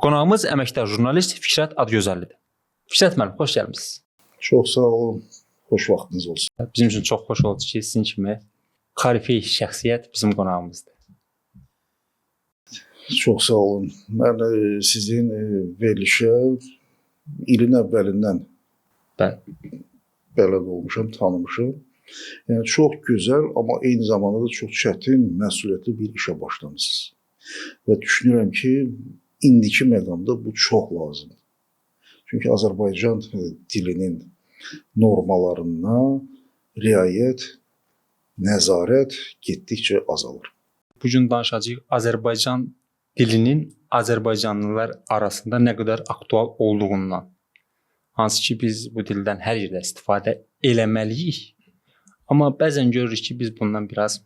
Qonağımız əməkdar jurnalist Fikrət Adıgözəllidir. Fikrət müəllim, xoş gəlmisiniz. Çox sağ olun. Xoş vaxtınız olsun. Bizim üçün çox xoş oldu ki, sizin kimi korifey şəxsiyyət bizim qonağımızdır. Çox sağ olun. Mən sizin verilişə ilin əvvəlindən Bəli. bələd olmuşam, tanımışam. Yəni çox gözəl, amma eyni zamanda da çox çətin, məsuliyyətli bir işə başlamısınız. Və düşünürəm ki, indiki məqamda bu çox lazımdır. Çünki Azərbaycan dilinin normalarına riayət, nəzarət getdikcə azalır. Bu gün danışacağıq Azərbaycan dilinin azərbaycanlılar arasında nə qədər aktual olduğundan. Hansı ki biz bu dildən hər yerdə istifadə eləməliyik. Amma bəzən görürük ki, biz bundan biraz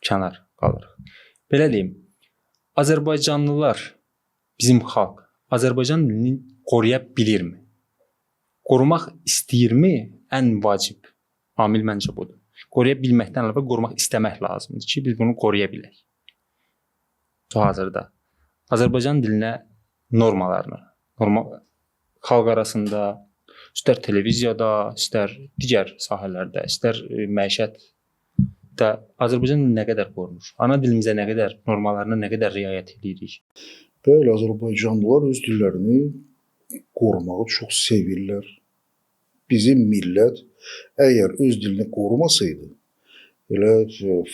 kənar qalırıq. Belə deyim, azərbaycanlılar, bizim xalq Azərbaycan dilini qoruya bilirmi? Qorumaq istəyirmi? Ən vacib amil məncə budur. Qoruya bilməkdən əlavə qorumaq istəmək lazımdır ki, biz bunu qoruya bilək. Hazırda Azərbaycan dilinə normalarını, normal xalq arasında, istər televiziyada, istər digər sahələrdə, istər məişətdə Azərbaycan dili nə qədər qorunur? Ana dilimizə nə qədər, normalarına nə qədər riayət edirik? Bəli, azərbaycanlılar öz dillərini qorumağı çox sevirlər. Bizim millət əgər öz dilini qorumasaydı, elə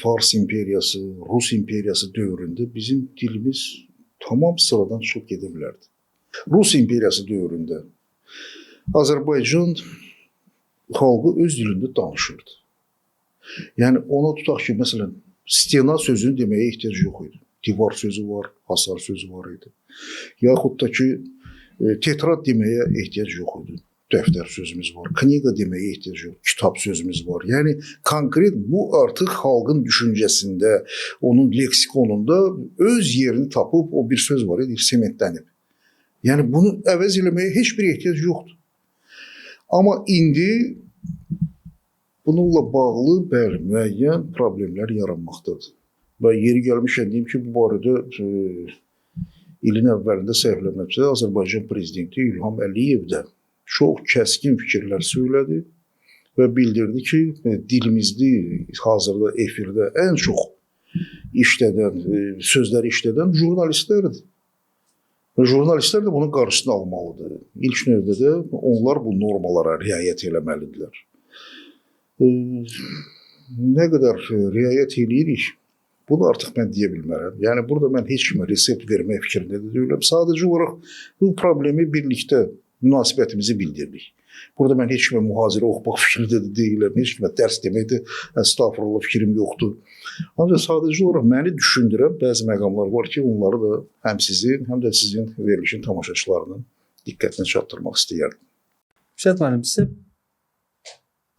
Fars imperiyası, Rus imperiyası dövründə bizim dilimiz tamam sıradan çıxıb gedə bilərdi. Rus imperiyası dövründə Azərbaycan xalqı öz dilində danışırdı. Yəni ona tutaq ki, məsələn, stena sözünü deməyə ehtiyac yox idi. Divar sözü var, hasar sözü var idi. Yaxud da ki, tetrad deməyə ehtiyac yox idi. Dəftər sözümüz var. Kniga deməyə ehtiyac yox, kitab sözümüz var. Yəni konkret bu artıq xalqın düşüncəsində, onun leksikonunda öz yerini tapıb o bir söz var idi, sementlənib. Yəni bunu əvəz eləməyə heç bir ehtiyac yoxdur. Amma indi bununla bağlı bəli, müəyyən problemlər yaranmaqdadır. Və yeri gəlmişkən deyim ki, bu barədə ilin əvvəlində səhv eləmirəmsə Azərbaycan prezidenti İlham Əliyev də çox kəskin fikirlər söylədi və bildirdi ki, dilimizdə hazırda efirdə ən çox işlədən, sözləri işlədən jurnalistlərdir. Və jurnalistlər də bunun qarşısını almalıdır. İlk növbədə onlar bu normalara riayət eləməlidirlər. Nə qədər riayət eləyirik, bunu artıq mən deyə bilmərəm. Yəni burada mən heç kimə resept vermək fikrində də deyiləm. Sadəcə olaraq bu problemi birlikdə münasibətimizi bildirdik. Burada mən heç kimə mühazirə oxumaq fikrində də deyiləm, heç kimə dərs demək də əstağfurullah fikrim yoxdur. Ancaq sadəcə olaraq məni düşündürən bəzi məqamlar var ki, onları da həm sizin, həm də sizin verilişin tamaşaçılarının diqqətinə çatdırmaq istəyərdim. Fikrət müəllim, sizə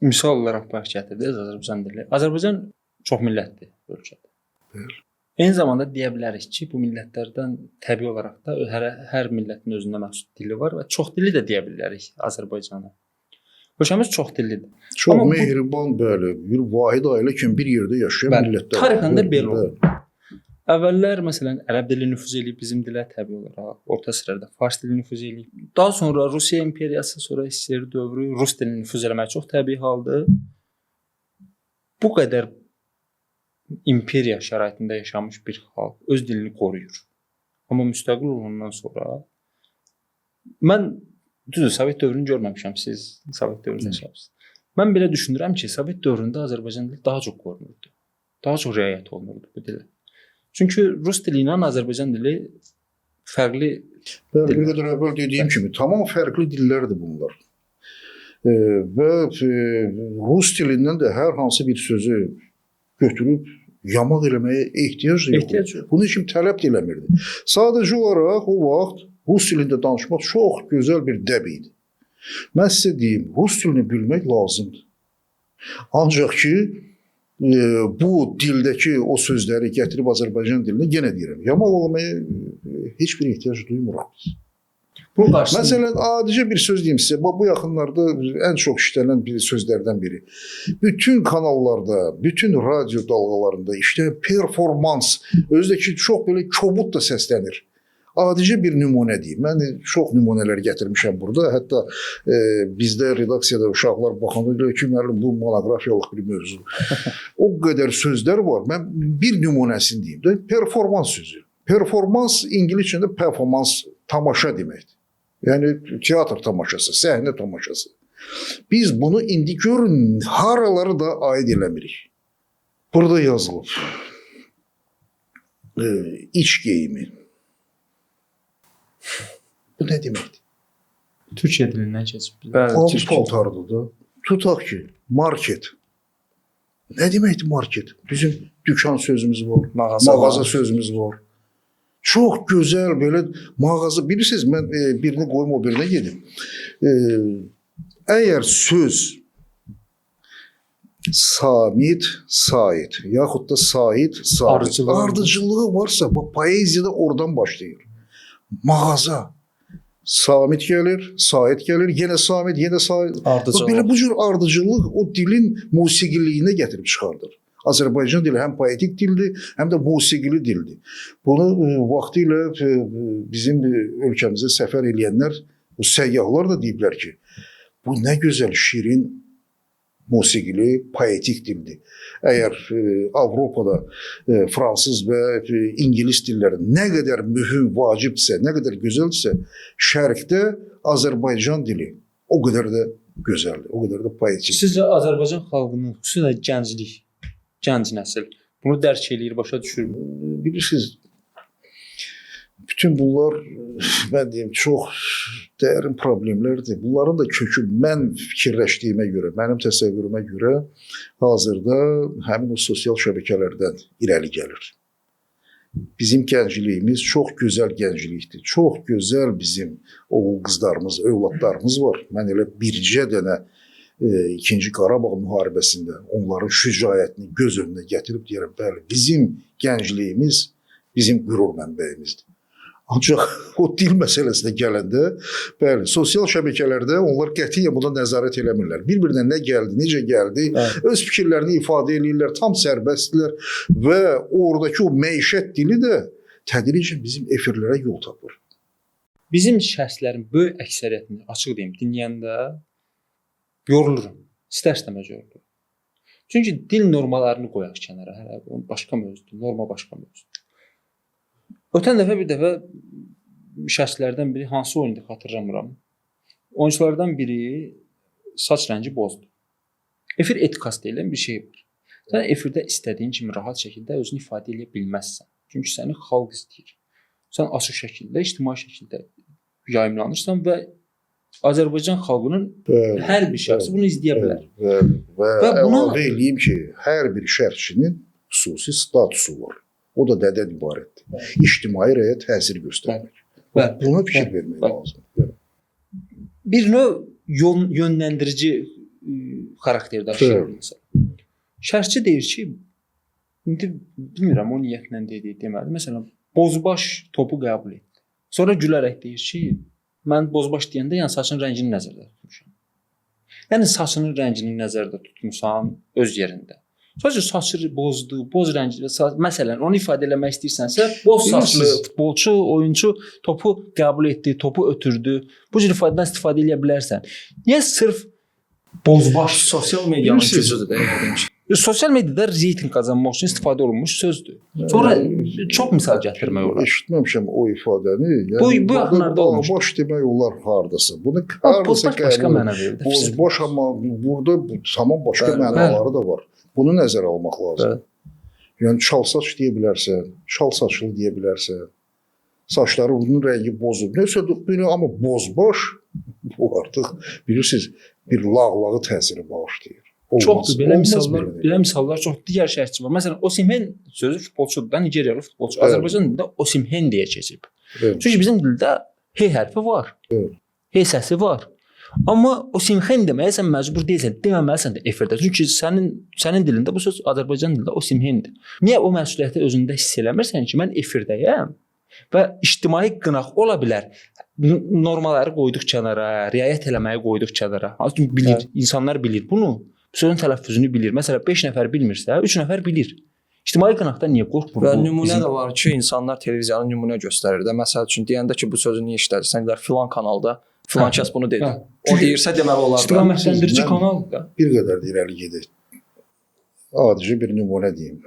misal olaraq bayaq gətirdiniz Azərbaycan dili. Azərbaycan çox millətli ölkədir. Bəli. Eyni zamanda deyə bilərik ki, bu millətlərdən təbii olaraq da hər millətin özünə məxsus dili var və çox dilli də deyə bilərik Azərbaycanı. Ölkəmiz çox dillidir. Çox Amma bu- mehriban, bəli, bir vahid ailə kimi bir yerdə yaşayan Bəli, millətlər. tarixən də belə Bəli. olub. Əvvəllər məsələn ərəb dili nüfuz eləyib bizim dilə təbii olaraq, orta əsrlərdə fars dili nüfuz eləyib. Daha sonra Rusiya imperiyası, sonra SSR dövrü rus dilini nüfuz eləmək çox təbii haldır. Bu qədər imperiya şəraitində yaşamış bir xalq öz dilini qoruyur. Amma müstəqil olandan sonra mən düzdür Sovet dövrünü görməmişəm, siz Sovet dövründə yaşamısınız. Mən belə düşünürəm ki, Sovet dövründə Azərbaycan dili daha çox qorunurdu. Daha çox riayət olunurdu bu dilə. Çünki rus dili ilə Azərbaycan dili fərqli. Bəli, bir qədər əvvəl dediyim kimi tamam fərqli dillərdir bunlar. Və rus dilindən də hər hansı bir sözü götürüb yamaq eləməyə ehtiyac da yox. Ehtiyac yox. Bunu heç kim tələb də eləmirdi. Sadəcə olaraq o vaxt rus dilində danışmaq çox gözəl bir dəb idi. Mən sizə deyim, rus dilini bilmək lazımdır. Ancaq ki, bu dildəki o sözləri gətirib Azərbaycan dilinə yenə deyirəm, yamaq olmaya heç bir ehtiyac duymuruq biz. Bunun qarşısında Məsələn, adicə bir söz deyim sizə. Bu yaxınlarda ən çox işlənən bir sözlərdən biri. Bütün kanallarda, bütün radio dalğalarında işləyən performans, özü də ki, çox belə kobud da səslənir. Adicə bir nümunə deyim. Mən çox nümunələr gətirmişəm burada. Hətta bizdə redaksiyada uşaqlar baxanda deyir ki, müəllim bu monoqrafiyalıq bir mövzudur. O qədər sözlər var. Mən bir nümunəsini deyim də. Performans sözü. Performans ingiliscədə performans tamaşa deməkdir. Yəni teatr tamaşası, səhnə tamaşası. Biz bunu indi görün haraları da aid eləmirik. Burada yazılıb. İç geyimi. Bu nə deməkdir? Türkiyə dilindən keçib. Bəli, Altı Türkcə. paltardır da. Tutaq ki, market. Nə deməkdir market? Bizim dükan sözümüz var. Mağaza, Mağaza var. sözümüz var. Çox gözəl belə mağaza. Bilirsiniz, mən birini qoyum o birinə gedim. Əgər söz Samit, Said, yaxud da Said, Samit. Ardıcılığı. Ardıcılığı varsa, bax poeziyada oradan başlayır. Mağaza. Samit gəlir, Said gəlir, yenə Samit, yenə Said. Bax, Ardıcıl. belə bu cür ardıcıllıq o dilin musiqiliyinə gətirib çıxardır. Azərbaycan dili həm poetik dildir, həm də musiqili dildir. Bunu vaxtilə bizim ölkəmizə səfər eləyənlər, bu səyyahlar da deyiblər ki, bu nə gözəl şirin musiqili, poetik dildir. Əgər Avropada fransız və ingilis dilləri nə qədər mühüm, vacibdirsə, nə qədər gözəldirsə, Şərqdə Azərbaycan dili o qədər də gözəldir, o qədər də poetik. Sizcə Azərbaycan xalqının, xüsusilə gənclik, gənc nəsil bunu dərk eləyir, başa düşürmü? Bilirsiniz, bütün bunlar, mən deyim, çox dərin problemlərdir. Bunların da kökü mən fikirləşdiyimə görə, mənim təsəvvürümə görə hazırda həmin o sosial şəbəkələrdən irəli gəlir. Bizim gəncliyimiz çox gözəl gənclikdir. Çox gözəl bizim oğul qızlarımız, övladlarımız var. Mən elə bircə dənə İkinci Qarabağ müharibəsində onların şücaətini göz önünə gətirib deyirəm, bəli, bizim gəncliyimiz bizim qürur mənbəyimizdir. Ancaq o dil məsələsinə gələndə, bəli, sosial şəbəkələrdə onlar qətiyyən buna nəzarət eləmirlər. Bir-birinə nə gəldi, necə gəldi, Bəli. öz fikirlərini ifadə eləyirlər, tam sərbəstdirlər və oradakı o məişət dili də tədricən bizim efirlərə yol tapır. Bizim şəxslərin böyük əksəriyyətini, açıq deyim, dinləyəndə yorulurum. İstər-istəməz yorulurum. Çünki dil normalarını qoyaq kənara. Hələ o başqa mövzudur, norma başqa mövzudur. Ötən dəfə bir dəfə şəxslərdən biri hansı oyundu xatırlamıram. Oyunçulardan biri saç rəngi bozdu. Efir etikası deyilən bir şey var. Sən efirdə istədiyin kimi rahat şəkildə özünü ifadə eləyə bilməzsən. Çünki səni xalq istəyir. Sən açıq şəkildə, ictimai şəkildə yayımlanırsan və Azərbaycan xalqının Bəli, hər bir şəxsi bunu izləyə bilər. bəli. Və, Və buna- əlavə eləyim ki, hər bir şərhçinin xüsusi statusu var. O da nədən ibarətdir? İctimai rəyə təsir göstərmək. Bəli. Buna fikir Bəli. vermək Bəli. lazımdır. Bir növ yönləndirici xarakter daşıyır Bəli. məsələn. Şərhçi deyir ki, indi bilmirəm o niyyətlə dedi, demədi. Məsələn, bozbaş topu qəbul etdi. Sonra gülərək deyir ki, mən bozbaş deyəndə yəni saçın rəngini nəzərdə tutmuşam. Yəni saçının rəngini nəzərdə tutmusan öz yerində. Sadəcə saçı bozdu, boz rəngli məsələn, onu ifadə eləmək istəyirsənsə, boz saçlı Bilirsiniz- futbolçu, oyunçu topu qəbul etdi, topu ötürdü. Bu cür ifadədən istifadə eləyə bilərsən. Niyə sırf bozbaş? Sosial medianın Bilirsiniz- gücüdür də yəqin ki. Sosial mediada reytinq qazanmaq üçün istifadə olunmuş sözdür. Sonra çox misal gətirmək olar. Eşitməmişəm o ifadəni. Yəni, Bu yaxınlarda olmuşdu. Baş demək olar hardasa. Bunu hardasa Bozbaş başqa qəbul- məna verir. Bozbaş amma burada tamam başqa Bəli, mənaları da var. Bunu nəzərə almaq lazımdır. Bəli. Yəni çalsaç deyə bilərsən, çal saçlı deyə bilərsən. Saçları bunun rəngi bozub. Nəsə belə amma bozbaş bu artıq bilirsiniz bir lağlağı təsiri bağışlayır. Olmaz. Çoxdur belə Olmaz misallar, belə. belə misallar çox digər şərhçi var. Məsələn, Osimhen sözü futbolçudur da, Nigeriyalı futbolçu. Bəli. Azərbaycan dilində Osimhen deyə keçib. Bəli. Çünki bizim dildə H hərfi var. Bəli. H səsi var. Amma Osimhen deməyə sən məcbur deyilsən, deməməlisən də efirdə. Çünki sənin dilində bu söz Azərbaycan dilində Osimhendir. Niyə o məsuliyyəti özündə hiss eləmirsən ki, mən efirdəyəm və ictimai qınaq ola bilər. Normaları qoyduq kənara, riayət eləməyi qoyduq kənara. Hansı ki bilir, Bəli. insanlar bilir bunu. Sözün tələffüzünü bilir. Məsələn, 5 nəfər bilmirsə, 3 nəfər bilir. İctimai qınaqdan niyə qorxmur? Və nümunə də var ki, insanlar televiziyanı nümunə göstərir də. Məsəl üçün deyəndə ki, bu sözü niyə işlədirsən? Deyirlər filan kanalda filan kəs bunu dedi. Hə. O deyirsə deməli olar da. İstiqamətləndirici Mən- kanaldır da. Bir qədər də irəli gedək. Adicə bir nümunə deyim.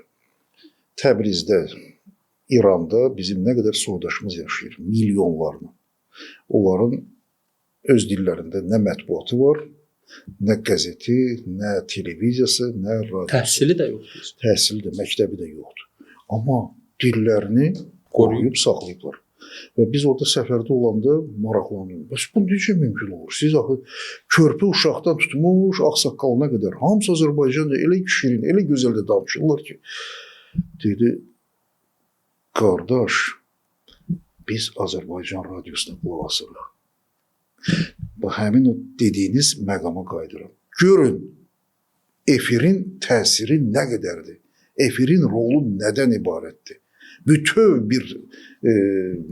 Təbrizdə, İranda bizim nə qədər soydaşımız yaşayır, milyonlarla. Onların öz dillərində nə mətbuatı var, nə qəzeti, nə televiziyası, nə radiosu. Təhsili də yoxdur. Təhsili də, məktəbi də yoxdur. Amma dillərini qoruyub saxlayıblar. Və biz orada səfərdə olanda maraqlanırıq. Bəs bu necə mümkün olur? Siz axı körpə uşaqdan tutmuş ağsaqqalına qədər hamısı Azərbaycanda elə şirin, elə gözəl də danışırlar ki, dedi, qardaş, biz Azərbaycan radiosuna qulaq asırıq. Bu həmin o dediyiniz məqama qayıdıram. Görün, efirin təsiri nə qədərdir? Efirin rolu nədən ibarətdir? Bütöv bir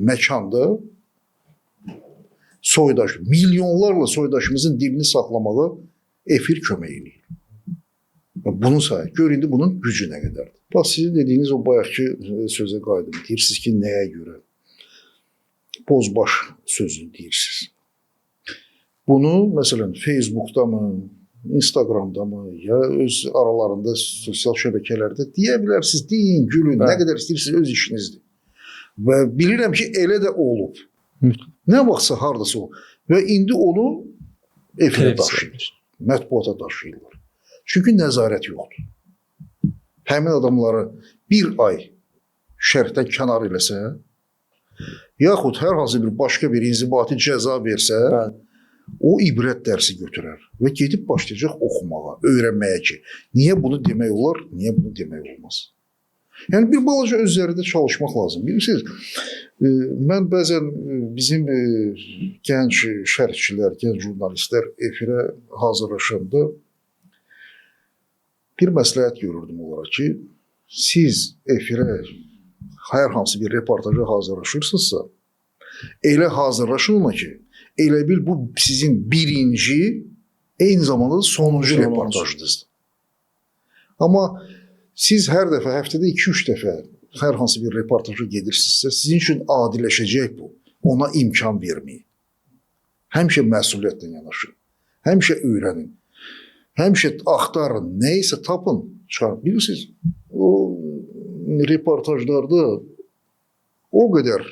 məkanda soydaş, milyonlarla soydaşımızın dilini saxlamağa efir kömək eləyir. Bunun sayı. Gör indi bunun gücü nə qədərdir. Bax sizin dediyiniz o bayaqki sözə qayıdım. Deyirsiniz ki, nəyə görə? Bozbaş sözünü deyirsiniz. Bunu məsələn Facebookda mı, Instagramda mı, ya öz aralarında sosial şəbəkələrdə deyə bilərsiniz, deyin, gülün, Bəli. nə qədər istəyirsiniz öz işinizdir. Və bilirəm ki, elə də olub. Mütləq. Nə vaxtsa hardasa olub. Və indi onu efirə Televiziya. daşıyır, mətbuata daşıyırlar. Çünki nəzarət yoxdur. Həmin adamları bir ay şərhdən kənar eləsə, yaxud hər hansı bir başqa bir inzibati cəza versə, Bəli. o ibrət dərsi götürər və gedib başlayacaq oxumağa, öyrənməyə ki, niyə bunu demək olar, niyə bunu demək olmaz. Yəni bir balaca özlərində çalışmaq lazım. Bilirsiniz, mən bəzən bizim gənc şərhçilər, gənc jurnalistlər efirə hazırlaşanda bir məsləhət görürdüm onlara ki, siz efirə hər hansı bir reportaja hazırlaşırsınızsa, elə hazırlaşın ona ki, elə bil bu sizin birinci, eyni zamanda da sonuncu Sonuncu. reportajınızdır. Amma siz hər dəfə, həftədə 2-3 dəfə hər hansı bir reportaja gedirsinizsə, sizin üçün adiləşəcək bu. Ona imkan verməyin. Həmişə məsuliyyətlə yanaşın. Həmişə öyrənin. Həmişə axtarın, nə isə tapın, çıxarın. Bilirsiniz, o reportajlarda o qədər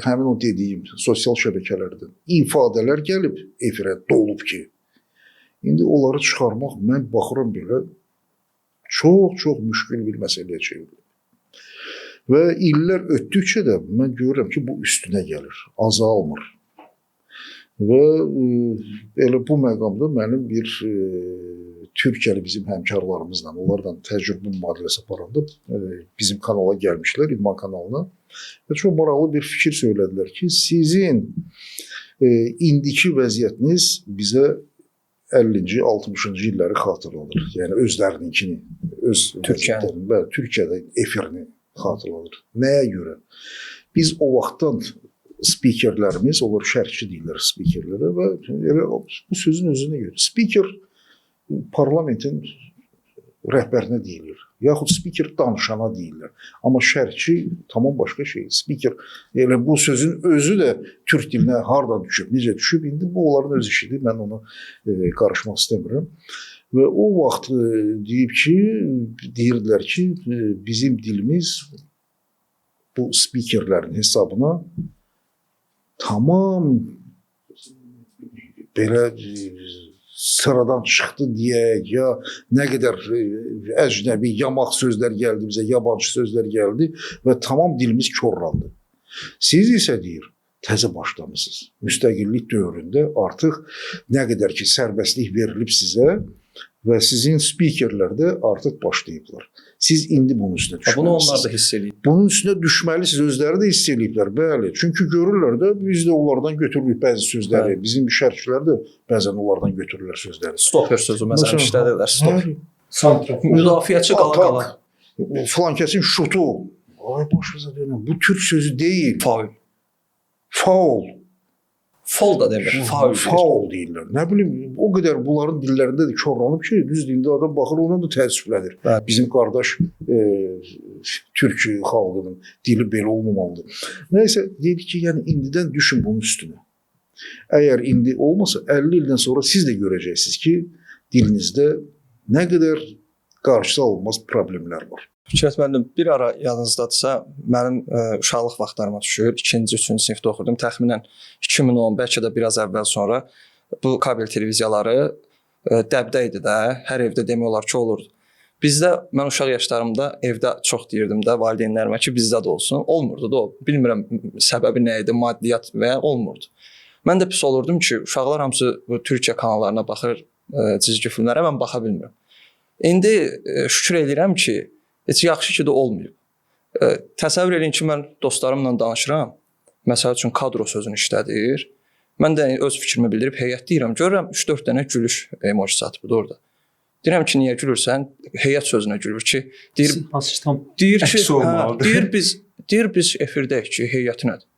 həmin o dediyim sosial şəbəkələrdə ifadələr gəlib efirə dolub ki, indi onları çıxarmaq mən baxıram belə çox-çox müşkül bir məsələyə çevrilir. Və illər ötdükcə də mən görürəm ki, bu üstünə gəlir, azalmır. Və elə bu məqamda mənim bir Türkiyəli bizim həmkarlarımızla, onlarla təcrübə mübadiləsi aparanda bizim kanala gəlmişlər, İdman kanalına. Və çox maraqlı bir fikir söylədilər ki, sizin indiki vəziyyətiniz bizə 50-ci, 60-cı illəri xatırladır. Yəni özlərininkini, öz Türkiyənin. Bəli, Türkiyədə efirini xatırladır. Nəyə görə? Biz o vaxtdan spikerlərimiz, onlar şərhçi deyirlər spikerlərə və elə bu sözün özünə görə. Spiker parlamentin rəhbərinə deyilir. Yaxud spiker danışana deyirlər. Amma şərhçi tamam başqa şey. Spiker elə bu sözün özü də türk dilinə hardan düşüb, necə düşüb, indi bu onların öz işidir. Mən onu qarışmaq istəmirəm. Və o vaxt deyib ki, deyirdilər ki, bizim dilimiz bu spikerlərin hesabına tamam belə sıradan çıxdı deyək, ya nə qədər əcnəbi, yamaq sözlər gəldi bizə, yabancı sözlər gəldi və tamam dilimiz korlandı. Siz isə deyir, təzə başlamısınız. Müstəqillik dövründə artıq nə qədər ki sərbəstlik verilib sizə və sizin spikerlər də artıq başlayıblar. Siz indi bunun üstünə düşməlisiniz. Bunu onlar da hiss eləyib. Bunun üstünə düşməlisiniz, özləri də hiss eləyiblər. Bəli, çünki görürlər də biz də onlardan götürürük bəzi sözləri. Bəli. Bizim şərhçilər də bəzən onlardan götürürlər sözləri. Stoper sözü məsələn işlədirlər. Stop. Santrafor. Müdafiəçi qala qala. Filan kəsin şutu. Ay başınıza dönüm. Bu türk sözü deyil. Faul. Faul. Fol da demir, faul. Faul deyirlər. Nə bilim, o qədər bunların dillərində də korlanıb ki, düz indi adam baxır, ona da təəssüflənir. Bəli. Bizim qardaş türk xalqının dili belə olmamalıdır. Nəysə, dedik ki, yəni indidən düşün bunun üstünə. Əgər indi olmasa 50 ildən sonra siz də görəcəksiniz ki, dilinizdə nə qədər qarşısı alınmaz problemlər var. Fikrət müəllim, bir ara yadınızdadırsa, mənim uşaqlıq vaxtlarıma düşür. 2-ci, 3-cü sinifdə oxurdum. Təxminən 2010, bəlkə də biraz əvvəl sonra bu kabel televiziyaları dəbdə idi də. Hər evdə demək olar ki, olurdu. Bizdə mən uşaq yaşlarımda evdə çox deyirdim də valideynlərimə ki, bizdə də olsun. Olmurdu da o. Bilmirəm səbəbi nə idi, maddiyyat və ya olmurdu. Mən də pis olurdum ki, uşaqlar hamısı bu Türkiyə kanallarına baxır, cizgi filmlərə, mən baxa bilmirəm. İndi şükür eləyirəm ki, heç yaxşı ki də olmayıb. Təsəvvür eləyin ki, mən dostlarımla danışıram. Məsəl üçün kadro sözünü işlədir. Mən də öz fikrimi bildirib heyət deyirəm. Görürəm 3-4 dənə gülüş emojisi atıbdı orada. Deyirəm ki, niyə gülürsən? Heyət sözünə gülür ki, deyir, Hansı tam deyir ki, əksi olmalıdır. deyir biz efirdəyik ki, heyəti nədir?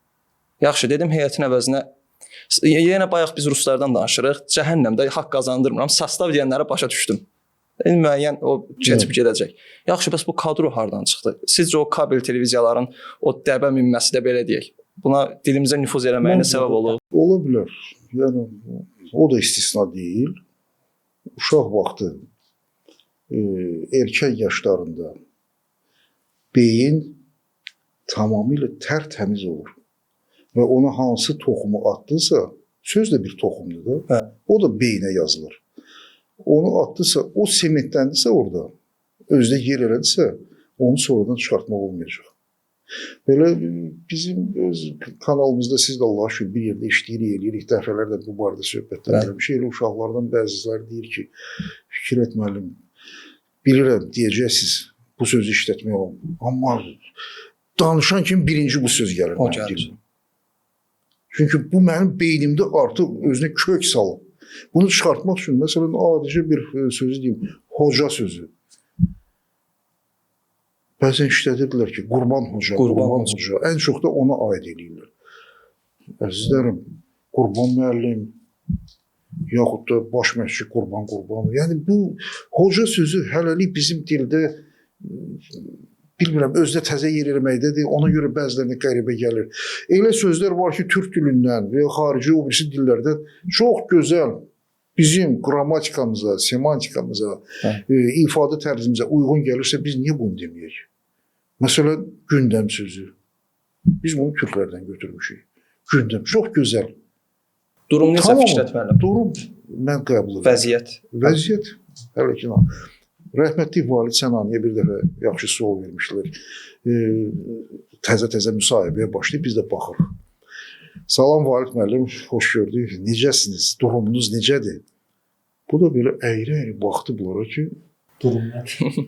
Yaxşı, dedim heyətin əvəzinə yenə bayaq biz ruslardan danışırıq. Cəhənnəmdə haqq qazandırmıram. Sastav deyənlərə başa düşdüm. İndi müəyyən o keçib gedəcək. Yaxşı, bəs bu kadro hardan çıxdı? Sizcə o kabel televiziyaların o dəbə minməsi də belə deyək, buna dilimizə nüfuz eləməyinə səbəb olub? Ola bilər. Yəni o da istisna deyil. Uşaq vaxtı erkək yaşlarında beyin tamamilə tərtəmiz olur. Və ona hansı toxumu atdınsa, söz də bir toxumdur da, Hə. O da beyinə yazılır. Onu atdısa, o sementləndisə orada, özdə yer elədisə, onu sonradan çıxartmaq olmayacaq. Belə bizim öz kanalımızda siz də Allaha şükür bir yerdə işləyirik, eləyirik, dəfələrlə bu barədə söhbətlər eləmişik. Elə uşaqlardan bəziləri deyir ki, Fikrət müəllim, bilirəm deyəcəksiniz, bu sözü işlətmək olmur. Amma danışan kimi birinci bu söz gəlir mənim dilimə. Çünki bu mənim beynimdə artıq özünə kök salıb. Bunu çıxartmaq üçün, məsələn, adicə bir sözü deyim, hoca sözü. Bəzən işlədirdilər ki, Qurban hoca, Qurban hoca. Ən çox da ona aid eləyirlər. Əzizlərim, Qurban müəllim, yaxud da baş məşqçi Qurban Qurbanov. Yəni bu hoca sözü hələlik bizim dildə bilmirəm, özdə təzə yer eləməkdədir. Ona görə bəzilərinə qəribə gəlir. Elə sözlər var ki, türk dilindən və ya xarici o birisi dillərdən çox gözəl bizim qrammatikamıza, semantikamıza, ifadə tərzimizə uyğun gəlirsə biz niyə bunu deməyək? Məsələn, gündəm sözü. Biz bunu türklərdən götürmüşük. Gündəm çox gözəl. Durum necə Fikrət müəllim? Durum mən qəbul edirəm. Vəziyyət. Vəziyyət hələ ki rəhmətli Valid Sənaniyə bir dəfə yaxşı sual vermişdilər. Təzə-təzə müsahibəyə başlayıb, biz də baxırıq. Salam Valid müəllim, xoş gördük. Necəsiniz? Durumunuz necədir? Bu da belə əyri-əyri baxdı bunlara ki, durum nədir?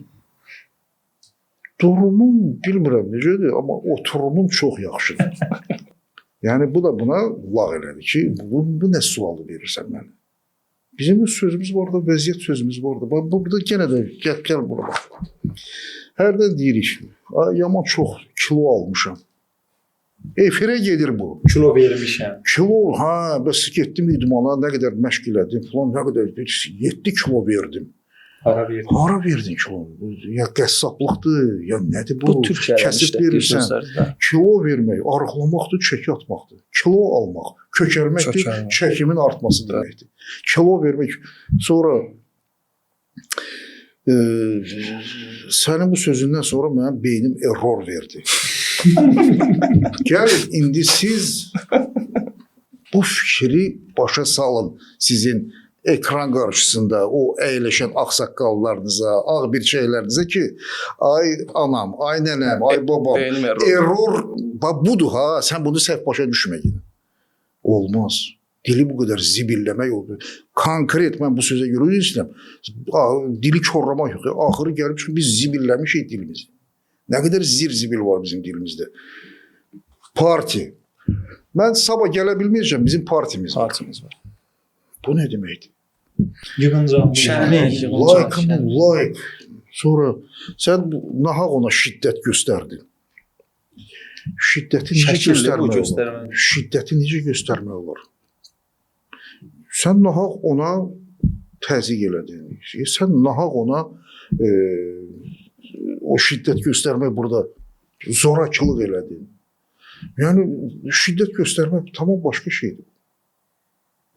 Durumum bilmirəm necədir, amma oturumum çox yaxşıdır. Yəni bu da buna lağ elədi ki, bu nə sualı verirsən mənə? Bizim öz sözümüz var da, vəziyyət sözümüz var da. Bax, burada yenə də gəl bura bax. Hərdən deyirik, yaman çox kilo almışam. Efirə gedir bu. Kilo vermişəm. Kilo, hə, bəs getdim idmana, nə qədər məşq elədim filan, nə qədər 7 kilo verdim. Hara verdin? Hara verdin kilonu? Ya qəssablıqdır, ya nədir bu? Bu Türkiyədə kəsib verirsən. Kilo vermək, arıqlamaqdır, çəki atmaqdır. Kilo almaq, kökəlməkdir, çəkimin artması deməkdir. Kilo vermək, sonra sənin bu sözündən sonra mənim beynim error verdi. Gəlin, indi siz bu fikri başa salın sizin ekran qarşısında o əyləşən ağsaqqallarınıza, ağ birçəklərinizə ki, ay anam, ay nənəm, ay babam, error budur ha, sən bunu səhv başa düşmə yenə. Olmaz. Dili bu qədər zibillemək oldu. Konkret mən bu sözə görə istəyirəm. Dili korlamaq yox. Axırı gəlib çünki biz zibilləmişik dilimizi. Nə qədər zir-zibil var bizim dilimizdə. Parti. Mən sabah gələ bilməyəcəm, bizim partimiz var. Partimiz var. Bu nə deməkdir? Yığıncaq. Şənlik, Like, like. Sonra sən nahaq ona şiddət göstərdin. Şiddəti necə göstərmək olar? Şiddəti necə göstərmək olar? Sən nahaq ona təzyiq elədin. Sən nahaq ona o şiddət göstərmək burada zorakılıq elədin. Yəni şiddət göstərmək tamam başqa şeydir.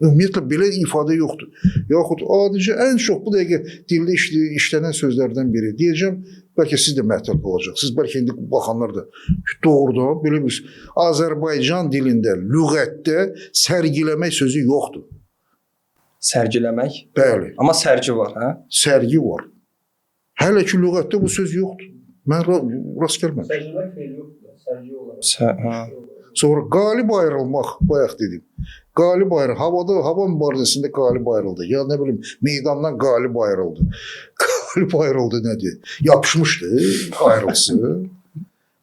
Ümumiyyətlə belə ifadə yoxdur. Yaxud adicə ən çox bu dəqiqə dildə işlənən sözlərdən biri. Deyəcəm, bəlkə siz də məhtəl qalacaqsınız. Bəlkə indi baxanlar da ki, doğrudan belə bir Azərbaycan dilində lüğətdə sərgiləmək sözü yoxdur. Sərgiləmək. Bəli, Amma sərgi var, hə? sərgi var. Hələ ki lüğətdə bu söz yoxdur. Mən rast gəlməmişəm. Sərgiləmək fe'li yoxdur. Sərgi olaraq. Hə. Sonra qalib ayrılmaq, bayaq dedim. Qalib ayrı, havada, hava mübarizəsində qalib ayrıldı. Ya nə bilim, meydandan qalib ayrıldı. Qalib ayrıldı nədir? Yapışmışdı, ayrılsın.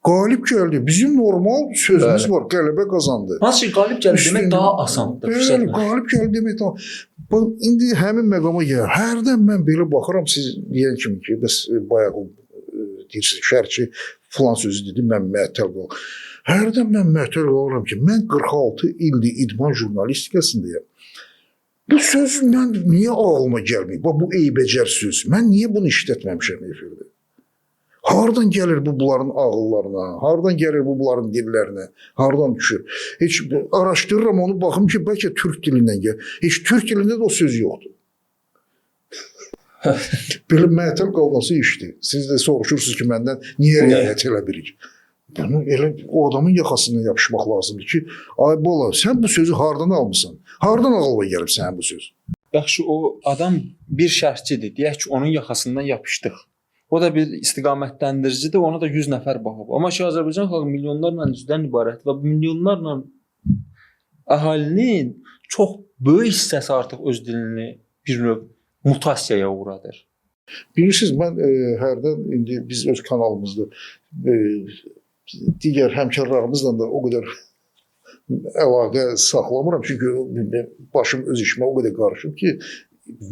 Qalib gəldi. Bizim normal sözümüz Bəli. var. Qələbə qazandı. Hansı ki qalib gəldi demək daha asandır. Bəli, qalib gəldi demək daha. Bax, indi həmin məqama gəlir. Hərdən mən belə baxıram, siz deyən kimi ki, bəs bayaq o deyirsiniz, şərhçi filan sözü dedi, mən məhtəl qalıram. Hərdən mən məhtəl qalıram ki, mən 46 ildir idman jurnalistikasındayam. Bu söz mən niyə ağlıma gəlməyib? Bax, bu eybəcər söz. Mən niyə bunu işlətməmişəm efirdə? Hardan gəlir bu bunların ağıllarına? Hardan gəlir bu bunların dillərinə? Hardan düşür? Heç araşdırıram onu, baxım ki, bəlkə türk dilindən gəlir. Heç türk dilində də o söz yoxdur. Belə məhtəl qalması işdir. Siz də soruşursunuz ki, məndən niyə riayət eləmirik? Bunu elə o adamın yaxasından yapışmaq lazımdır ki, ay bala, sən bu sözü hardan almısan? Hardan ağlıma gəlib sənin bu söz? Yaxşı, o adam bir şərhçidir. Deyək ki, onun yaxasından yapışdıq. O da bir istiqamətləndiricidir, ona da 100 nəfər baxıb. Amma ki, Azərbaycan xalqı milyonlarla üzvdən ibarət və milyonlarla əhalinin çox böyük hissəsi artıq öz dilini bir növ mutasiyaya uğradır. Bilirsiniz, mən hərdən indi biz öz kanalımızda digər həmkarlarımızla da o qədər əlaqə saxlamıram. Çünki başım öz işimə o qədər qarışıb ki,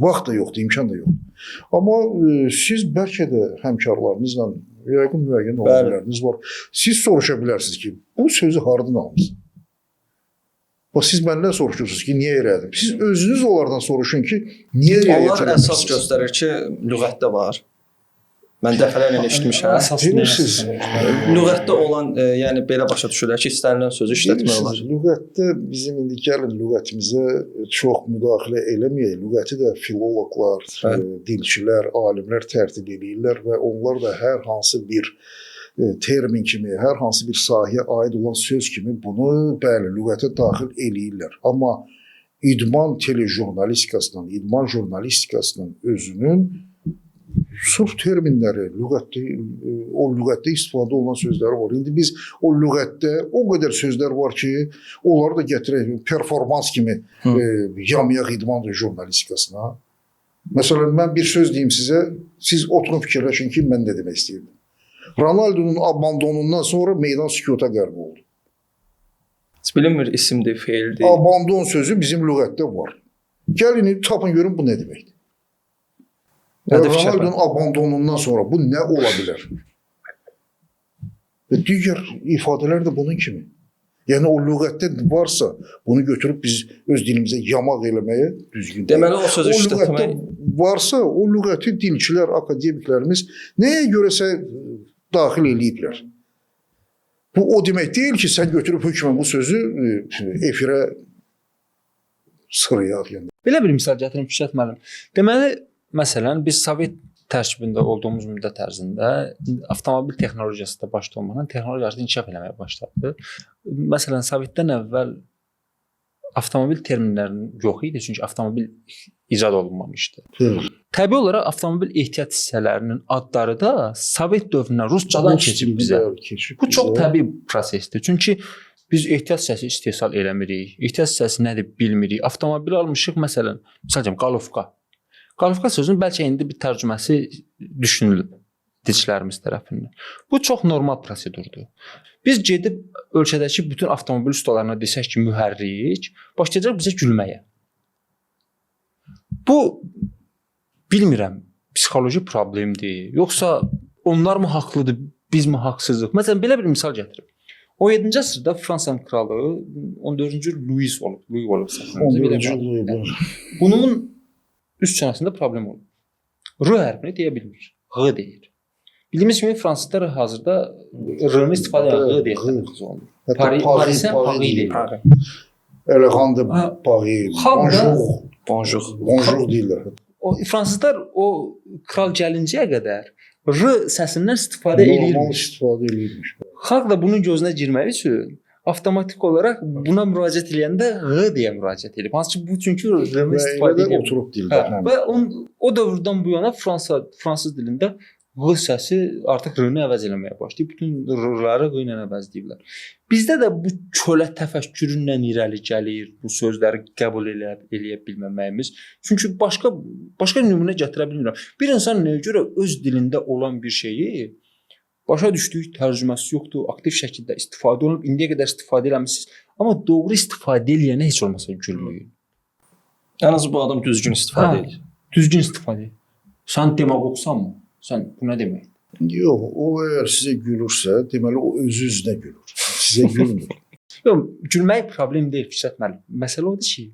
vaxt da yoxdur, imkan da yoxdur. Amma siz bəlkə də həmkarlarınızla yəqin müəyyən alimləriniz var. Siz soruşa bilərsiniz ki, bu sözü hardan almısınız? Bax, siz məndən soruşursunuz ki, niyə elədim? Siz özünüz onlardan soruşun ki, niyə riayət Onlar əsas eləmirsiniz? göstərir ki, lüğətdə var. Mən dəfələrlə eşitmişəm. Əsas Bilirsiniz, Lüğətdə olan, yəni belə başa düşürlər ki, istənilən sözü işlətmək olar. Bilirsiniz, lüğətdə bizim indi gəlin lüğətimizə çox müdaxilə eləməyək. Lüğəti də filoloqlar, dilçilər, alimlər tərtib eləyirlər və onlar da hər hansı bir termin kimi, hər hansı bir sahəyə aid olan söz kimi bunu, bəli, lüğətə daxil eləyirlər. Amma idman telejurnalistikasının, idman jurnalistikasının özünün sırf terminləri, lüğətdə, o lüğətdə istifadə olunan sözləri var. İndi biz o lüğətdə o qədər sözlər var ki, onları da gətirək performans kimi yamayaq idman jurnalistikasına. Məsələn, mən bir söz deyim sizə, siz oturun fikirləşin ki, mən nə demək istəyirdim. Ronaldonun abandonundan sonra meydan sükuta qərq oldu. Heç bilinmir isimdir, feildir. Abandon sözü bizim lüğətdə var. Gəlin tapın görün bu nə deməkdir. Ronaldonun abandonundan sonra bu nə ola bilər? Və digər ifadələr də bunun kimi. Yəni o lüğətdə varsa, bunu götürüb biz öz dilimizə yamaq eləməyə düzgün deyil. Deməli o sözü O lüğətdə işlətmək varsa, o lüğəti dilçilər, akademiklərimiz nəyə görəsə daxil eləyiblər. Bu o demək deyil ki, sən götürüb hökmən bu sözü efirə sırayaq. Yəni. Belə bir misal gətirim Fikrət müəllim. Deməli, məsələn, biz Sovet tərkibində olduğumuz müddət ərzində avtomobil texnologiyası da başda olmaqla texnologiya artıq inkişaf eləməyə başladı. Məsələn, Sovetdən əvvəl avtomobil terminlərinin yox idi, çünki avtomobil icad olunmamışdı. Təbii olaraq avtomobil ehtiyat hissələrinin adları da Sovet dövründən ruscadan keçib bizə. Bu çox təbii prosesdir. Çünki biz ehtiyat hissəsi istehsal eləmirik. Ehtiyat hissəsi nədir bilmirik. Avtomobil almışıq məsələn, misal üçün qalovka. Qalovka sözünün bəlkə indi bir tərcüməsi düşünülüb dilçilərimiz tərəfindən. Bu çox normal prosedurdur. Biz gedib ölkədəki bütün avtomobil ustalarına desək ki, mühərrik, başlayacaq bizə gülməyə. Bu bilmirəm, psixoloji problemdir, yoxsa onlar mı haqlıdır, biz mi haqsızıq? Məsələn, belə bir misal gətirim. 17-ci əsrdə Fransanın kralı 14-cü Louis olub, Louis olub səhv 14-cü Louis. Bunun üst çənəsində problem olub. R hərfini deyə bilmir. Ğ deyir. Bildiyimiz kimi fransızlar hazırda R-ni istifadə edir, Ğ deyə tələffüz olunur. Parisə Paris deyir. Elegant Paris. Bonjour. Bonjour. Bonjour deyirlər. O fransızlar o kral gəlincəyə qədər R səsindən istifadə eləyirmiş. Normal istifadə eləyirmiş. Xalq da bunun gözünə girmək üçün avtomatik olaraq buna müraciət eləyəndə Ğ deyə müraciət eləyib. Hansı ki bu çünki R-ni istifadə edir. Oturub dildə. Hə, və o dövrdən bu yana fransız dilində Ğ səsi artıq R-ni əvəz eləməyə başlayıb. Bütün R-ları Ğ ilə əvəzləyiblər. Bizdə də bu kölə təfəkküründən irəli gəlir bu sözləri qəbul eləyə bilməməyimiz. Çünki başqa nümunə gətirə bilmirəm. Bir insan nəyə görə öz dilində olan bir şeyi başa düşdüyü tərcüməsi yoxdur, aktiv şəkildə istifadə olunub, indiyə qədər istifadə eləmisiniz, amma doğru istifadə eləyənə heç olmasa gülməyin. Ən azı bu adam düzgün istifadə edir. Düzgün istifadə edir. Sən demagogsanmı? Sən bu nə deməkdir? Yox, o əgər sizə gülürsə, deməli o özü özünə gülür. Sizə gülmür. Yox, gülmək problem deyil Fikrət müəllim. Məsələ odur ki,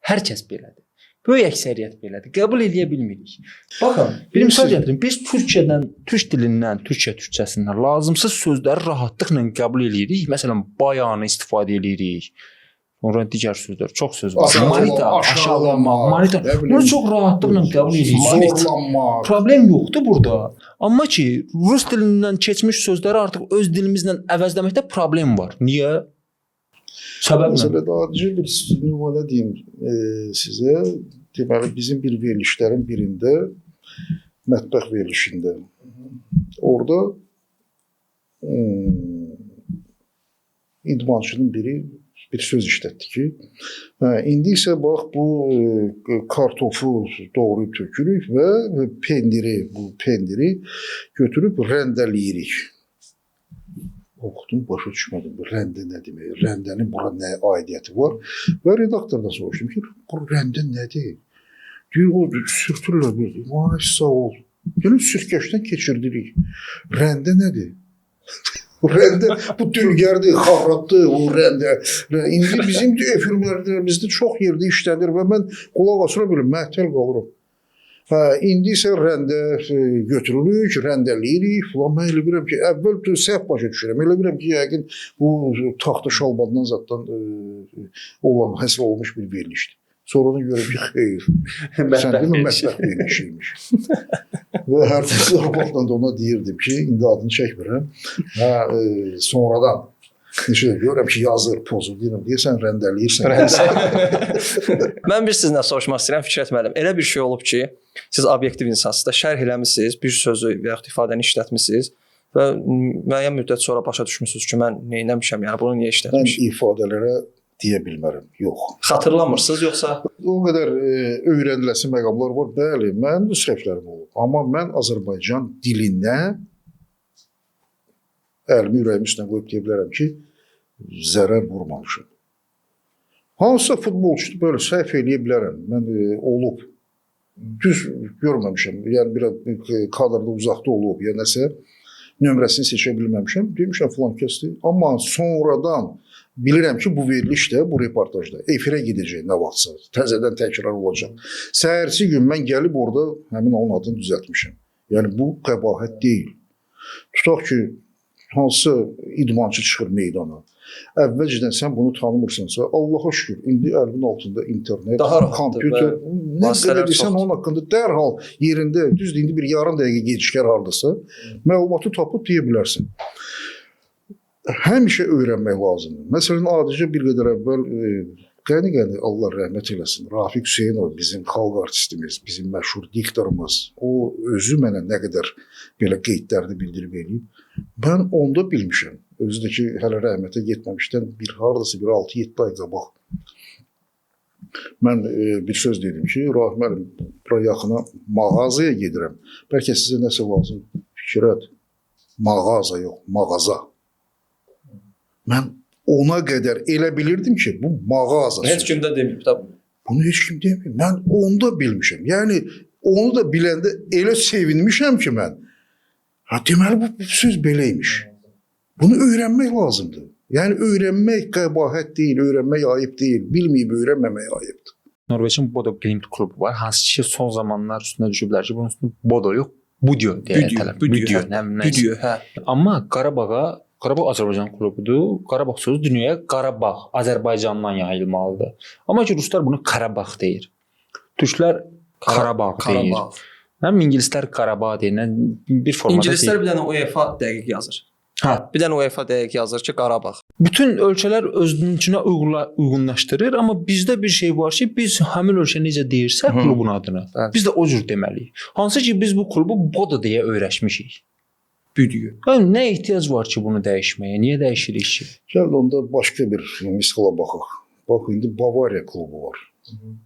hər kəs belədir. Böyük əksəriyyət belədir. Qəbul eləyə bilmirik. Baxın, bir misal gətirim. Biz Türkiyədən, türk dilindən, Türkiyə türkçəsindən lazımsız sözləri rahatlıqla qəbul eləyirik. Məsələn, bayanı istifadə eləyirik. Sonra digər sözlər, çox söz var. Manita, aşağılanmaq, manita. Bunu çox rahatlıqla qəbul edirik. Zorlanmaq. Problem yoxdur burada. Amma ki, rus dilindən keçmiş sözləri artıq öz dilimizlə əvəzləməkdə problem var. Niyə? Səbəb nə? Məsələ daha bir nümunə deyim sizə. Deməli, bizim bir verilişlərin birində, mətbəx verilişində, orada idmançının biri bir söz işlətdi ki, indi isə bax bu kartofu doğrayıb tökürük və pendiri, bu pendiri götürüb rəndəliyirik. Oxudum, başa düşmədim. Bu rəndə nə demək? Rəndənin bura nə aidiyyəti var? Və redaktordan soruşdum ki, bu rəndə nədir? Deyir, o sürtürlər bir. Vay, sağ ol. Gəlin sürtkəşdən keçirdirik. Rəndə nədir? Rəndə, bu dülgərdir, xarratdır, bu rəndə. İndi bizim efirlərimizdə çox yerdə işlənir və mən qulaq asıram belə, məhtəl qalıram. Hə, indi isə rəndə götürürük, rəndəliyirik filan. Mən elə bilirəm ki, əvvəl səhv başa düşürəm. Elə bilirəm ki, yəqin bu taxta şalbandan zaddan olan, həsr olunmuş bir verilişdir. Sonradan görürəm ki, xeyr. Sən demə, mətbəx verilişi imiş. Və hər dəfə zarafатla da ona deyirdim ki, indi adını çəkmirəm. Hə, sonradan neçə də görürəm ki, yazır, pozur, deyirəm, deyirsən, rəndəliyirsən. Mən bir sizinlə soruşmaq istəyirəm, Fikrət müəllim. Elə bir şey olub ki, siz obyektiv insansınız da, şərh eləmisiniz, bir sözü və yaxud ifadəni işlətmisiniz və müəyyən müddət sonra başa düşmüsünüz ki, mən nə etmişəm, yəni bunu niyə işlətmişəm? Mən ifadələrə deyə bilmərəm, yox. Xatırlamırsınız yoxsa? O qədər öyrəniləsi məqamlar var. Bəli, mənim də səhvlərim olub. Amma mən Azərbaycan dilinə əlimi ürəyimi üstünə qoyub deyə bilərəm ki, zərər vurmamışam. Hansısa futbolçudur, belə səhv eləyə bilərəm. Mən olub. Düz görməmişəm. Yəni, biraz kadrda uzaqda olub, ya nəsə nömrəsini seçə bilməmişəm. Demişəm, filan kəsdir. Amma sonradan bilirəm ki, bu veriliş də, bu reportajda efirə gedəcək nə vaxtsa, təzədən təkrar olacaq. Səhərsi gün mən gəlib orada həmin onun adını düzəltmişəm. Yəni, bu qəbahət deyil. Tutaq ki, hansı idmançı çıxır meydana. Əvvəlcədən sən bunu tanımırsansa, Allaha şükür, indi əlimin altında internet, kompüter, nə qədər desən onun haqqında dərhal yerində, düzdür, indi bir yarım dəqiqə gecikər haradasa, məlumatı tapıb deyə bilərsən. Həmişə öyrənmək lazımdır. Məsələn, adicə bir qədər əvvəl qəni-qəni Allah rəhmət eləsin, Rafiq Hüseynov bizim xalq artistimiz, bizim məşhur diktorumuz, o özü mənə nə qədər belə qeydlərini bildirib eləyib. Mən onda bilmişəm. Özü də ki, hələ rəhmətə getməmişdən bir haradasa bir 6-7 ay qabaq. Mən bir söz dedim ki, Rafiq müəllim, bura yaxına mağazaya gedirəm. Bəlkə sizə nəsə lazım. Fikrət, mağaza yox, mağaza. Mən ona qədər elə bilirdim ki, bu mağaza sözü. Heç kim də deməyib da bunu. Bunu heç kim deməyib. Mən onda bilmişəm. Yəni, onu da biləndə elə sevinmişəm ki mən. Ha, deməli, bu söz belə imiş. Bunu öyrənmək lazımdır. Yəni öyrənmək qəbahət deyil, öyrənmək ayıb deyil, bilməyib öyrənməmək ayıbdır. Norveçin Bodo Glimt klubu var. Hansı ki son zamanlar üstünə düşüblər ki, bunun üstünə Bodo yox, Budyo deyə tələb. Büdyo, nə. Büdyo, hə. Amma Qarabağ Azərbaycan klubudur. Qarabağ sözü dünyaya Qarabağ, Azərbaycandan yayılmalıdır. Amma ki ruslar bunu Qarabağ deyir. Türklər Qarabağ deyir. Qarabağ. Nə ingilislər Qarabağ deyir, nə bir formada İngilislər deyir. bir dənə UEFA dəqiq yazır. Hə. Bir dənə UEFA dəqiq yazır ki, Qarabağ. Bütün ölkələr özününkinə uyğunlaşdırır, amma bizdə bir şey var ki, biz həmin ölkə necə deyirsə klubun adını, Bəli. biz də o cür deməliyik. Hansı ki biz bu klubu Bodo deyə öyrəşmişik. Büdyo. Yəni nə ehtiyac var ki bunu dəyişməyə? Niyə dəyişirik ki? Gəl onda başqa bir misala baxaq. Bax indi Bavariya klubu var.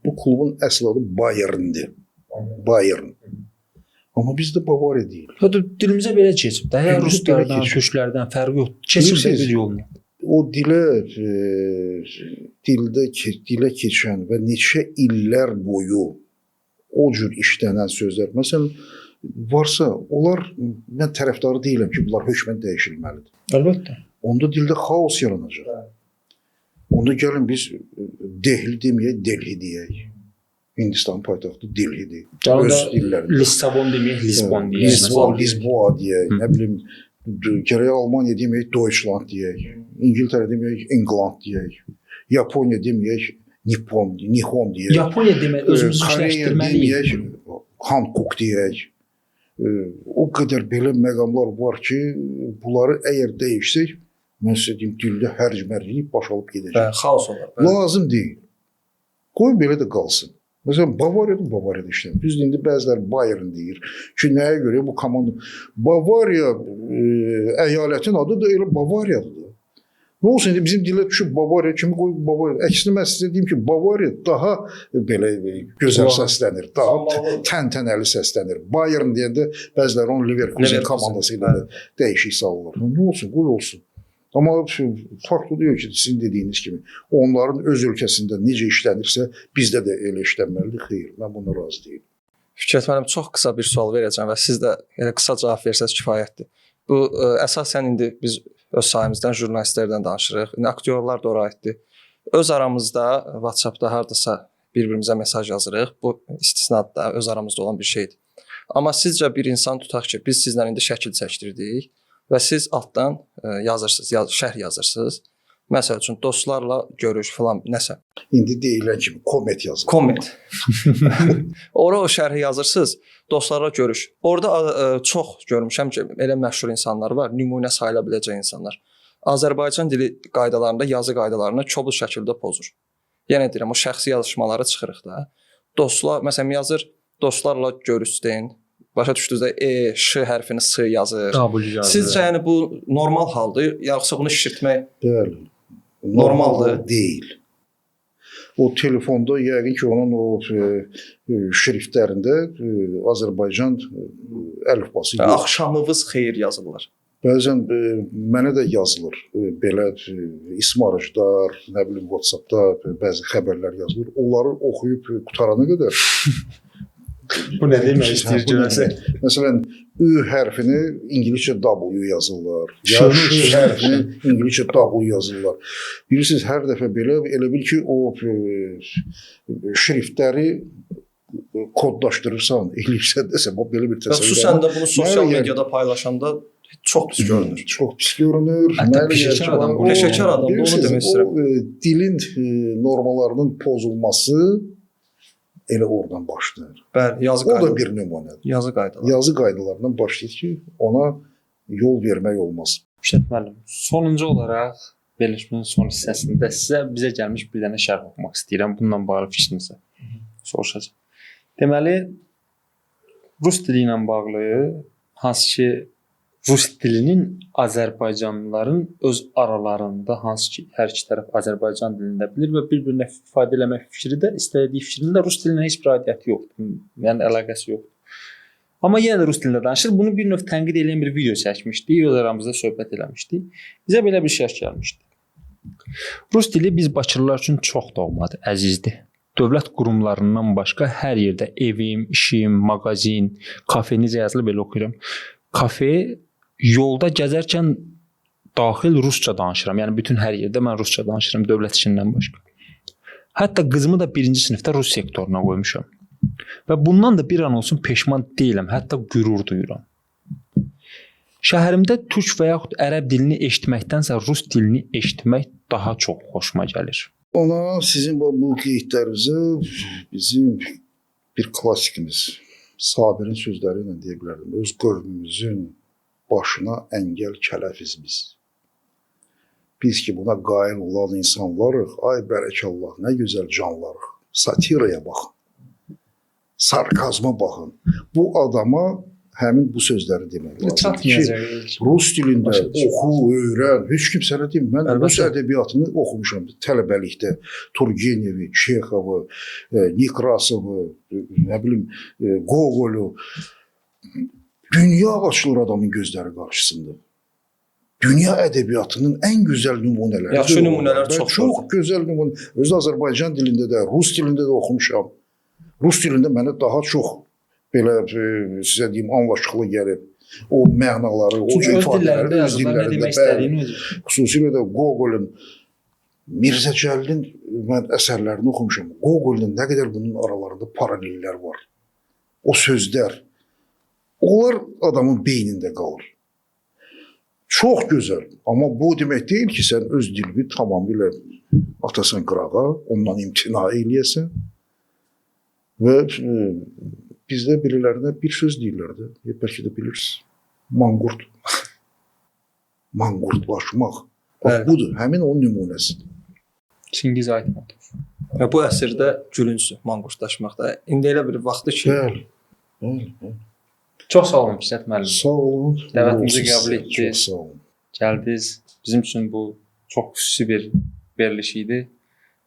Bu klubun əsl adı Bayerndir. Bayern. Amma bizdə Bavariya deyil. Hətta dilimizə belə keçib də, Dilimizə belə ruslardan, keçib. türklərdən fərqi yoxdur. Keçib də Bilirsiniz, bir yolunu. O dilə dilə keçən və neçə illər boyu o cür işlənən sözlər, məsələn, varsa onlar, mən tərəfdarı deyiləm ki, bunlar hökmən dəyişilməlidir. Əlbəttə. Onda dildə xaos yaranacaq. Onda gəlin biz Dehli deməyək, Delhi deyək. Hindistan paytaxtı Delhidir. Gəlin Öz dillərində. Lissabon deməyək, Lisbon deyək. Lisbon, Lisboa deyək, Hı. nə bilim, gərək Almaniya deməyək, Deutschland deyək. İngiltərə deməyək, England deyək. Yaponiya deməyək, Nippon, Nihon deyək. Yaponiya demək özümüzü Koreya işləşdirməliyik. deməyək, Hankook deyək. O qədər belə məqamlar var ki, bunları əgər dəyişsək, mən sizə deyim, dildə hərc-mərclik baş alıb gedəcək. Bəli, xaos olar. Bəli. Lazım deyil. Qoy belə də qalsın. Məsələn, Bavariyada Bavariyada işlənir. Düzdür, indi bəziləri Bayern deyir ki, nəyə görə bu komanda Bavariya əyalətin adı da elə Bavariyadır. Nə olsun indi bizim dilə düşüb Bavariya kimi qoy Bavariya. Əksinə mən sizə deyim ki, Bavariya daha belə gözəl səslənir, daha təntənəli səslənir. Bayern deyəndə bəziləri onu Leverkusen komandası ilə də dəyişik salırlar. Nə olsun, qoy olsun. Amma fakt odur ki, sizin dediyiniz kimi onların öz ölkəsində necə işlənirsə, bizdə də elə işlənməlidir. Xeyr, mən buna razı deyiləm. Fikrət müəllim, çox qısa bir sual verəcəm və siz də elə qısa cavab versəz kifayətdir. Bu əsasən indi biz öz sahəmizdən, jurnalistlərdən danışırıq. İndi aktyorlar da ora aiddir. Öz aramızda WhatsApp-da hardasa bir-birimizə mesaj yazırıq. Bu istisnadır da, öz aramızda olan bir şeydir. Amma sizcə bir insan tutaq ki, biz sizlə indi şəkil çəkdirdik və siz altdan yazırsınız, şərh yazırsınız. Məsəl üçün dostlarla görüş filan nəsə. İndi deyilən kimi komment yazılır. Komment. Ora o şərhi yazırsınız, dostlarla görüş. Orada çox görmüşəm ki, elə məşhur insanlar var, nümunə sayıla biləcək insanlar. Azərbaycan dili qaydalarında, yazı qaydalarını kobud şəkildə pozur. Yenə deyirəm, o şəxsi yazışmalara çıxırıq da. Dostlar, məsələn yazır, dostlarla görüş deyin. Başa düşdünüz də E, Ş hərfini S yazır. W yazır. Sizcə yəni bu normal haldır, yoxsa bunu şişirtmək Bəli. Normaldır. Deyil. O telefonda yəqin ki, onun o şriftlərində Azərbaycan əlifbası yox. Axşamınız xeyir yazırlar. Bəzən mənə də yazılır belə ismarıcılar, nə bilim WhatsApp-da bəzi xəbərlər yazılır. Onları oxuyub qutarana qədər Bu nə demək istəyir görəsən? Məsələn, Ü hərfini ingiliscə W yazırlar. Ya Ş hərfini ingiliscə W yazırlar. Bilirsiniz, hər dəfə belə elə bil ki, o şriftləri kodlaşdırırsan, eləyirsən desə, bu belə bir təsəvvür. Xüsusən də bunu sosial mediada paylaşanda çox pis görünür. Çox pis görünür. Hətta peşəkar adam bunu. Peşəkar adam da onu demək istəyirəm. O dilin normalarının pozulması elə oradan başlayır. Bəli, yazı O da qaydaları. bir nümunədir. Yazı qaydaları. Yazı qaydalarından başlayır ki, ona yol vermək olmaz. Fikrət müəllim, sonuncu olaraq verilişimizin son hissəsində sizə bizə gəlmiş bir dənə şərh oxumaq istəyirəm. Bununla bağlı fikrinizi soruşacağam. Deməli, rus dili ilə bağlı hansı ki rus dilinin Azərbaycanlıların öz aralarında hansı ki hər iki tərəf Azərbaycan dilində bilir və bir-birinə ifadə eləmək fikri də istədiyi fikrinin də rus dilinə heç bir aidiyyəti yoxdur. Yəni əlaqəsi yoxdur. Amma yenə də rus dilində danışır. Bunu bir növ tənqid eləyən bir video çəkmişdik, öz aramızda söhbət eləmişdik. Bizə belə bir şərh gəlmişdi. Rus dili biz Bakılılar üçün çox doğmadır, əzizdir. Dövlət qurumlarından başqa hər yerdə evim, işim, mağazin, kafe necə yazılır belə oxuyuram. Kafe yolda gəzərkən daxil rusca danışıram. Yəni bütün hər yerdə mən rusca danışıram, dövlət işindən başqa. Hətta qızımı da 1-ci sinifdə rus sektoruna qoymuşam. Və bundan da bir an olsun peşman deyiləm, hətta qürur duyuram. Şəhərimdə türk və yaxud ərəb dilini eşitməkdənsə rus dilini eşitmək daha çox xoşuma gəlir. Ona sizin bu qeydlərinizə bizim bir klassikimiz Sabirin sözləri ilə deyə bilərdim. Öz qövmümüzün başına əngəl kələfiz biz. Biz ki buna qail olan insanlarıq, ay bərəkallah, nə gözəl canlarıq. Satiraya baxın. Sarkazma baxın. Bu adama həmin bu sözləri demək lazımdır ki, rus dilində oxu, öyrən. Heç kim sənə demir. Mən Əlbəttə. rus ədəbiyyatını oxumuşam tələbəlikdə. Turgenevi, Çexovu, Nekrasovu, nə bilim, Gogolu. Dünya açılır adamın gözləri qarşısında. Dünya ədəbiyyatının ən gözəl nümunələri. Yaxşı nümunələr çox Çox gözəl nümunə. Özü Azərbaycan dilində də, rus dilində də oxumuşam. Rus dilində mənə daha çox belə sizə deyim anlaşıqlı gəlib. O mənaları, o Çünki öz ifadələri dillərində öz yazıblar, nə dillərində. demək Bəli. istədiyini özü. Xüsusilə də Gogolun, Mirzə Cəlilin mən əsərlərini oxumuşam. Gogolun nə qədər bunun aralarında paralellər var. O sözlər, onlar adamın beynində qalır. Çox gözəl. Amma bu demək deyil ki, sən öz dilini tamamilə atasan qırağa, ondan imtina eləyəsən və bizdə birilərinə bir söz deyirlər də, bəlkə də bilirsiniz. Manqurt. Manqurtlaşmaq. Bax Bəli. budur, həmin onun nümunəsidir. Çingiz Aytmatov. Və bu əsrdə gülüncdür manqurtlaşmaq da. İndi elə bir vaxtdır ki, Bəli. Bəli, bəli. Çox sağ olun Fikrət müəllim. Sağ olun. Dəvətimizi Olsun qəbul sizə. etdiniz. Çox sağ olun. Gəldiniz. Bizim üçün bu çox xüsusi bir veriliş idi.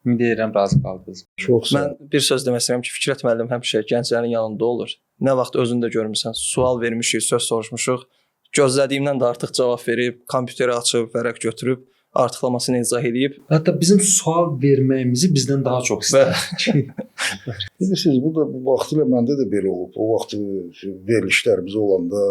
Ümid edirəm razı qaldınız. Çox sağ olun. mən bir söz demək istəyirəm ki, Fikrət müəllim həmişə gənclərin yanında olur. Nə vaxt özün də görmüsən, sual vermişik, söz soruşmuşuq. Gözlədiyimdən də artıq cavab verib, kompüteri açıb, vərəq götürüb, artıqlamasını izah eləyib. Hətta bizim sual verməyimizi bizdən daha çox istəyir. Bilirsiniz, bu da bu vaxtilə məndə də belə olub. O vaxt verilişlərimiz olanda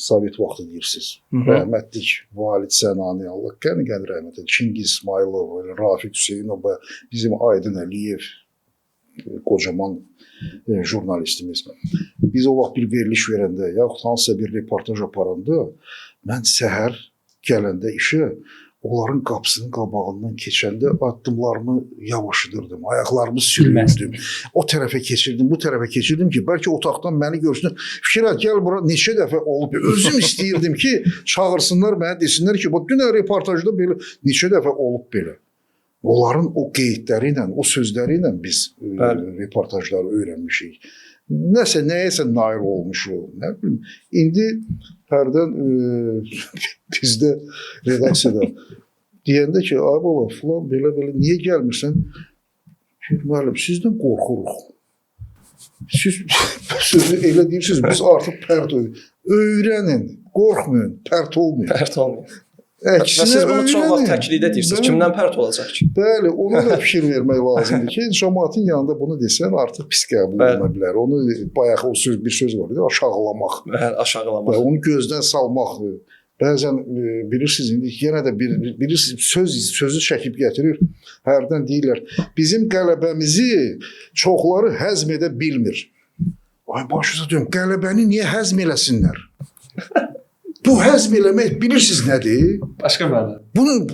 Sovet vaxtı deyirsiniz. Rəhmətlik Valid Sənani, Allah qəni-qəni rəhmət etsin. Çingiz İsmayılov, elə Rafiq Hüseynov, bizim Aydın Əliyev, qocaman jurnalistimiz. Biz o vaxt bir veriliş verəndə, yaxud hansısa bir reportaj aparanda, mən səhər gələndə işə onların qapısının qabağından keçəndə addımlarımı yavaşıdırdım, ayaqlarımı sürüyürdüm. O tərəfə keçirdim, bu tərəfə keçirdim ki, bəlkə otaqdan məni görsünlər. Fikrət, gəl bura, neçə dəfə olub. Özüm istəyirdim ki, çağırsınlar məni, desinlər ki, bax dünən reportajda belə neçə dəfə olub belə. Onların o qeydləri ilə, o sözləri ilə biz Bəli. reportajları öyrənmişik. Nəsə, nəyəsə nail olmuşuq, nə bilim. İndi hərdən bizdə redaksiyada deyəndə ki, ay baba, filan belə-belə, niyə gəlmirsən? Deyir, müəllim, sizdən qorxuruq. Siz sözü elə deyirsiniz, biz artıq pərt oluruq. Öyrənin, qorxmayın, pərt olmayın. Pərt olmayın. Və Əksinə siz bunu çox vaxt öyrənin. təklidə deyirsiniz. Bəli. Kimdən pərt olacaq ki? Bəli, ona da fikir vermək lazımdır ki, cəmaatın yanında bunu desən artıq pis qəbul Bəli. oluna bilər. Onu bayaq o söz bir söz var idi, aşağılamaq. Bəli, aşağılamaq. Və onu gözdən salmaq. Bəzən bilirsiniz indi yenə də bilirsiniz sözü çəkib gətirir. Hərdən deyirlər, bizim qələbəmizi çoxları həzm edə bilmir. Ay başınıza deyim, qələbəni niyə həzm eləsinlər? Bu həzm eləmək bilirsiniz nədir? Başqa məna. Bunun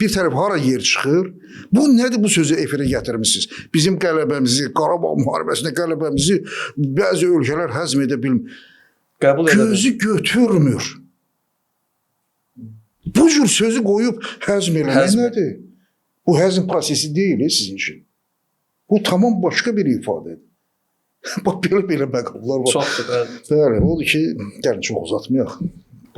bir tərəf hara yer çıxır? Bu nədir bu sözü efirə gətirmisiniz? Bizim qələbəmizi, Qarabağ müharibəsində qələbəmizi bəzi ölkələr həzm edə bilmir. Qəbul edə bilmir. Gözü götürmür. Bu cür sözü qoyub həzm eləmək Həzm. nədir? Bu həzm prosesi deyil sizin üçün. Bu tamam başqa bir ifadədir. Bax belə-belə məqamlar var. Çoxdur, bəli. Bəli, odur ki, gəlin çox uzatmayaq.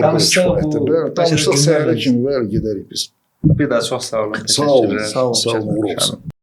Danışsaq bu- Bəli, danışsaq səhərə kimi bəli gedərik biz. Bir daha çox sağ olun. Sağ olun. Təşəkkürlər. Sağ olun. Sağ olun, uğur olsun.